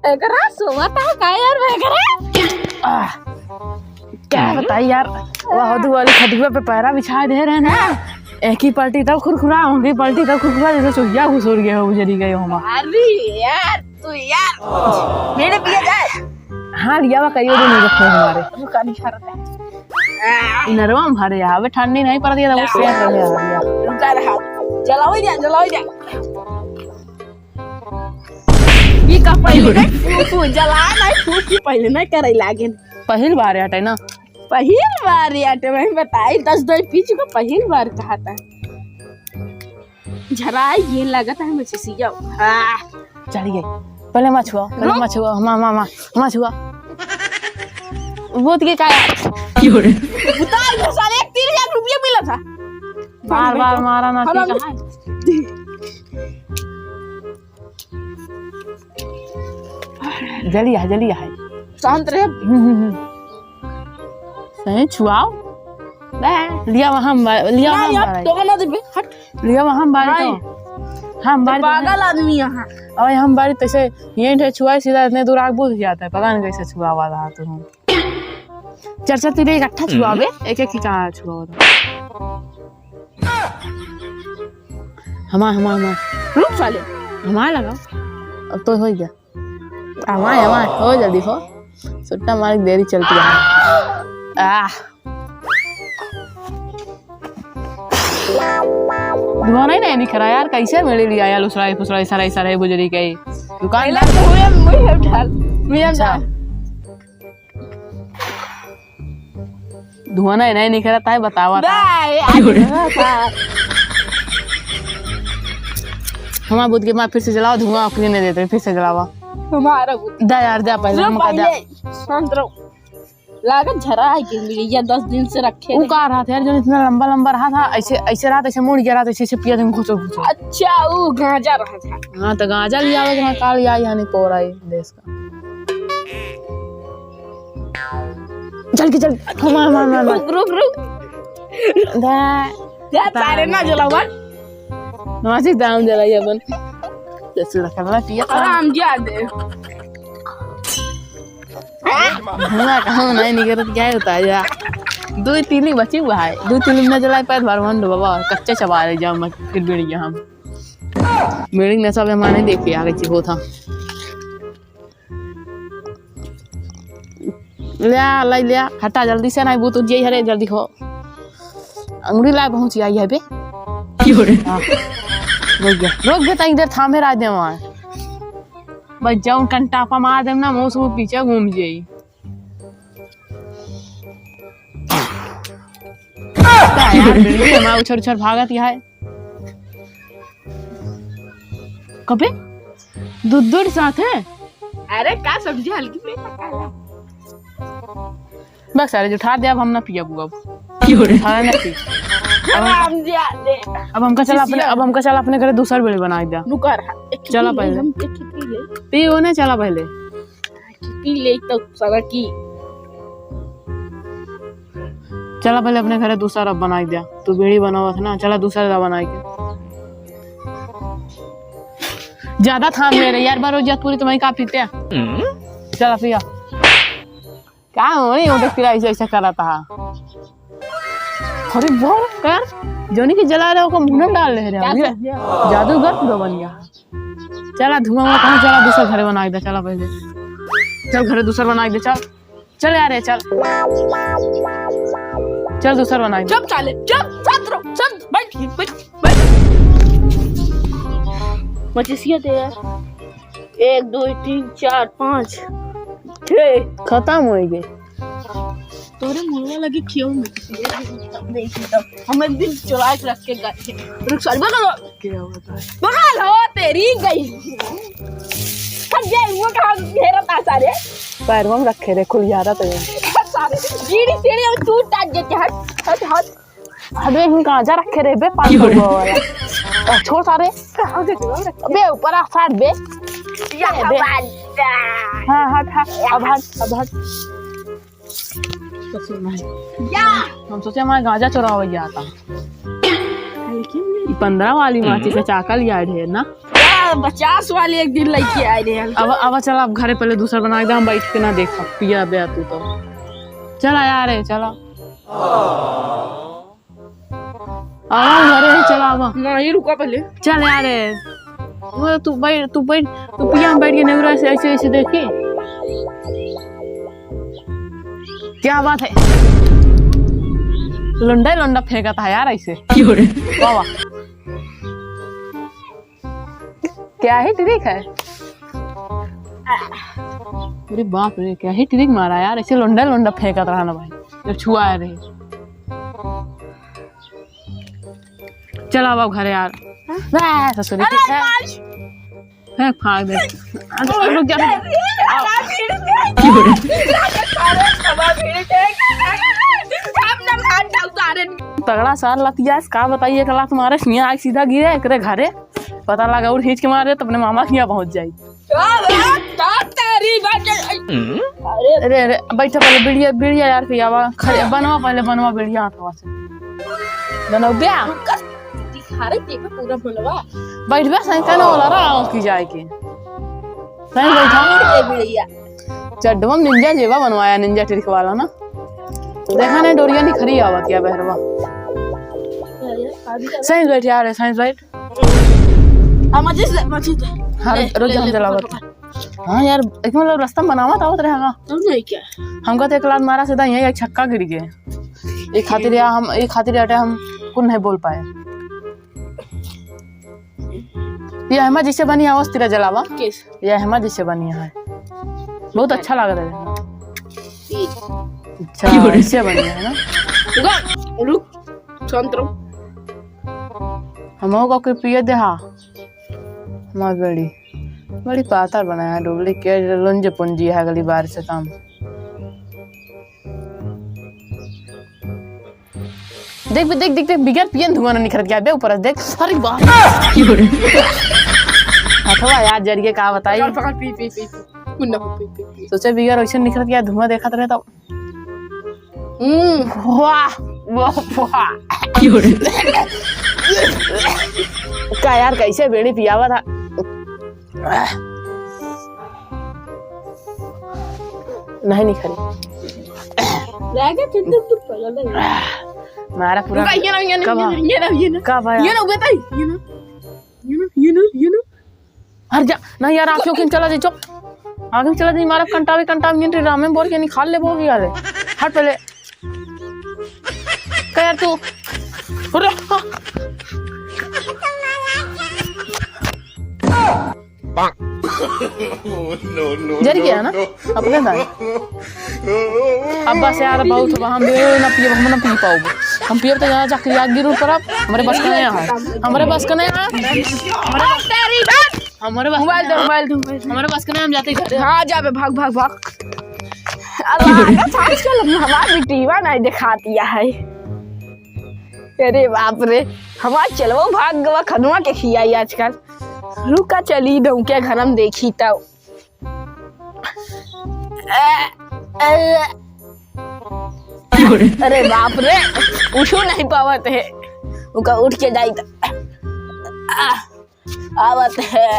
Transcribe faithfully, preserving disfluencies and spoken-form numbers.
एकरा सोवत है का यार, एकरा? आह, क्या बताई यार, वह दू वाली खटिया पे पैरा बिछा दे रहे हैं ना। एक ही पलटी तब खुरखुरा, एक ही पलटी तब खुरखुरा, जैसे चुहिया घुसुर गया हो, गुजरी गए हो हम। अरे यार, तू यार, मेरे पिए जाए। हाँ, लिया हुआ कई दिन रखे हमारे। रुका, नहीं खा रहा। इ नरवा में भरे आवे, ठंडी नहीं पड़ती है, तो वो सेहत रहे हमारी। रुका रहा। जलाओ जा, जलाओ जा। ई का पहिले नहीं फूफू, जला नहीं फूफू, पहिले नहीं करे लागे। पहिल बार हटे ना। पहिल बार हटे, मैं बताई, दस दो पी चुका, पहिल बार कहा था। झराई ये लगत है मुझे सिया। हाँ। चढ़ गई। पहले मत छुआ, पहले रुक। मत छुआ, हमा, हमा, हमा, हमा छुआ। वो तो के का है? क्यों रे? उतार दो साले, एक तीन हजार रुपया मिला था। बार बार मारा ना, हम ठीक है। जलिया है, जलिया है। शांत रहे। हम्म, हम्म, हम्म। सही छुआओ। बे। लिया वहाँ हम बा-, लिया ना वहाँ हम यार, बारी। तो ना दे बे, हट। लिया वहाँ हम बारी नहीं। तो। हम बारी तो पागल आदमी यहाँ। और हम बारी तो ऐसे ये ठे छुआई सीधा इतने दूर आग बुझ जाता है, पता नहीं कैसे छुआ वाला है तू। चर्चा तेरे इकट्ठा छुआवे, एक एक ही कहाँ छुआ होता। हमार, हमार, हमार। रुक साले। हमार लगा। अब तो हो गया। हमार, हमार। हो जल्दी हो। सुट्टा मार के देरी चलती है। आह। धुआं नहीं, नहीं निकरा यार, कैसे मेरे लिए आया लुसराई फुसराई सराई सराई बुजरी गई। दुकान पहले तो हुए, मुझे उठा, मुझे अच्छा। उठा। धुआं नहीं, नहीं निकलता है, बतावा था। नहीं, आज धुआं था। हमारा बुध के बाद फिर से जलावा, धुआं ओकरे नहीं देते, फिर से जलावा। हमारा बुध। दा यार, जा पहले, रुक हमका जा। पहले, शांत रहो। लागत झरा है कि मिली, या दस दिन से रखे उ रहे। का रहा था यार, जो इतना लंबा लंबा रहा था, ऐसे, ऐसे रहा था, ऐसे मुड़ गया रहा था, ऐसे, ऐसे पिया दिन घुसो घुसो। अच्छा, उ गांजा रहा था। हाँ, तो गांजा लिया आवे, हाँ, काल या, यानी पोरा ही देश का। चल के चल, हमार, हमार, हमार, हमार। रुक, रुक, रुक। दा। जा, सारे ना जलावा। नमाजी दाम जलाई अपन। जैसे लखनवा पिया था। आराम जा दे। धुआं कहाँ नहीं निकलत, क्या होता है यार? दो तीन ही बची हुआ है, दो तीन में जलाई पाए भरवन दो बाबा, कच्चे चबा रहे जाओ मत, फिर बीड़ी हम। बीड़ी में सब माने देखे आगे चीज होता। ल्या, लाई ल्या, हटा जल्दी से, नहीं बूत उठ जाई, हरे जल्दी हो। अंगुरी लाए पहुंच आई है बे। क्यों रे? हाँ। रुक गया, रुक गया, तनी देर थामे रह दे वहाँ। बस जाऊन कंटापा मार देम ना, मुंह से वो पीछे घूम जाई। का यार, बिल्ली हमारा उछर उछर भागत यहाँ है। कबे? दूध दूध साथ है? अरे का सब्जी हल्की में पका ला। बस सारे जो ठार दे, अब हम ना पियब अब। क्यों रे? ठार ना पी। अब हम, हम जा दे। अब हमका चला अपने, अब हमका चला अपने घरे दूसर बेड़ी बनाई दे। रुका रहा। एक चला पी ले, पहले। हम एक पी ले। पी वो ना, चला पहले। पी ले तो साला की। चला पहले अपने घरे दूसरा रब बनाई दे। तू बीड़ी बनावत ना, चला दूसरा रब बनाई के। ज्यादा थाम ले रहे यार, बारो जतपुरी तुम्हारी का पीते हैं। चला पिया। का हो रे, वो देखती रहा, ऐसे, ऐसे करत हा। अरे वाह, कर, जोनी के जला रहे, ओको मुंह में डाल ले रहे। क्या कर दिया? जादूगर पूरा बन गया। चला, धुआं हुआ कहाँ, चला, दूसरा घरे बनाई दे, चला पहले। चल, घरे दूसरा बनाई दे, चल। चल यार, चल। चल, दूसरा बनाई दे। चुप साले, चुप, शांत रहो, शांत, बैठ, बैठ, बैठ। मचिसिया दे यार। एक, दो, तीन, चार, पाँच, छः। खतम होइ गए। तोरे मुंहवा लगी क्यों मचिसिया दे? हम एक दिन चुरा के रख के गए थे। रुक, साल बगल। क्या होता है? बगल हो, तेरी गई। हट जा, वो कहाँ घेरा था सारे? पैरवा में रखे रे, खुल जा रहा तो ये। सारे, बीड़ी तेरे और तू टाट देते, हट, हट, हट। अबे, हम गांजा रखे रे बे, पाँच सौ वाला। आ, छोड़ सारे। अबे, ऊपर आ, साइड बे। या बे। हाँ, हट, हट, अब हट, अब हट। या। हम सोचे हमारा गांजा चोरावा गया था। लेकिन ये पंद्रह वाली माचिस से चाकल याद है ना? पचास वाली एक दिन लइके आए रहे हम। अब, अब चला, अब घरे पहले दूसरा बना के दे, हम बैठ के ना देखा, पिया बे तू तो। चला यार, चला। आवा घरे, चला आवा। नहीं, रुका पहले। चल यार, वो तू बैठ, तू बैठ, तू पिया में बैठ के नेवरा से ऐसे, ऐसे देखी। क्या बात है? लुंडा ही लुंडा फेंका था यार ऐसे। क्यों रे? वाह, वाह। क्या ही ट्रिक है? अरे बाप रे, क्या ही ट्रिक मारा यार, ऐसे लुंडा लुंडा फेंकत रहा ना भाई, जब छुआ रहे। चला बाबू घरे यार। हाँ? वाह, ससुरी अरे ठीक है। आज फेंक फाड़ दे। अरे रुक जा, रुक जा। तगड़ा सार लतिया, का बताइए, एक लात मारे, हियाँ आके सीधा गिरे एकरे घरे। पता लगा और खींच के मारे तो अपने मामा के यहाँ पहुँच जाई। अरे, अरे, अरे, बैठा पहले, बीड़िया, बीड़िया यार पियावा। खड़े, बनवा पहले, बनवा बीड़िया हाथवा से। बनौब्या। दिखा रहे, देखो पूरा मनवा। बैठबे, सही कहने वाला रहा, आँख की जाए के। सही बैठा। अरे, बीड़िया। चड्डवा में निंजा जेबा बनवाया, निंजा ट्रिक वाला ना। देखा नहीं, डोरिया निखरी आवा क्या बहरवा। सही बैठ यार, सही बैठ। आ, मजे से, मजे से। हाँ, ले, रुक ले, जा, हम ले, चलावत। पकड़, पकड़। हाँ यार, एक मतलब रास्ता में बनावत आवत रहे, हाँ। तब नहीं क्या? हमका तो एक लात मारा सीधा यहीं एक छक्का गिर गए। एक खातिर या हम, एक खातिर अटे हम कुछ नहीं बोल पाए। ये हमा जैसे बनी आवाज तेरा जलावा। किस? ये हमा जैसे बनी है। बहुत अच्छा लग रहा है। ये। अच्छा, क्यों रे? ऐसे बनी है ना? रुक, रुक, शांत रहो। हमहू का कोई पिए दे हा। हमार बड़ी, बड़ी पातर बनाया है, डुबली के लुंज पुंजी है अगली बार से काम। देख, देख, देख, देख, बिगर पियन धुआं ना निकरत गया बे ऊपर से, देख। अरे बाप। हथवा यार जरिए का बताई। पकड़, पकड़, पी, पी, पी, पी। मुन्ना, पी, पी, पी। सोचे बिगर वैसे निकरत गया धुआं देखत रहे तो। हम्म, वाह, वाह, वाह। का यार, कैसे बेड़ी पियावा था? नहीं, नहीं खरी। रह गए, फिर तुम, तुम पगल है। मारा पूरा। रुका, ये ना, ये ना, कब ये ना, आ? ये ना, ये ना। कब आया? ये ना, बेटा, ये ना। ये ना, ये ना, ये ना। हट जा। नहीं यार, आँखें, आँखें चला जाई, चुप। आँखें चला जाई, मारा कंटावे, कंटावे, ये रामेन बोल के निकाल ले बोल यार। हट पहले। का यार तू? अरे, हाँ। जर गया ना? अपने दाई। अब बस यार, बहुत हुआ, हम भी ना पियब, हम ना पी पाउब। हम पियब तो यहाँ जाके आग गिरू पर अब हमरे बस का नहीं है। हमरे बस का नहीं है। हमरे बस, हमरे बस मोबाइल दे, मोबाइल दे, मोबाइल दे। हमरे बस का नहीं, हम जाते घर। हाँ, जाबे, भाग, भाग, भाग। अल्लाह का साथ चल, हमार बिटिया नहीं दिखाती है। अरे बाप रे, हमार चलवो भाग गवा, खनुआ के खियाई आजकल। रुका, चली दौके घर में देखी तब। अरे बाप रे, उठो नहीं पावत है, उका उठ के जाई त। आ, आवत है।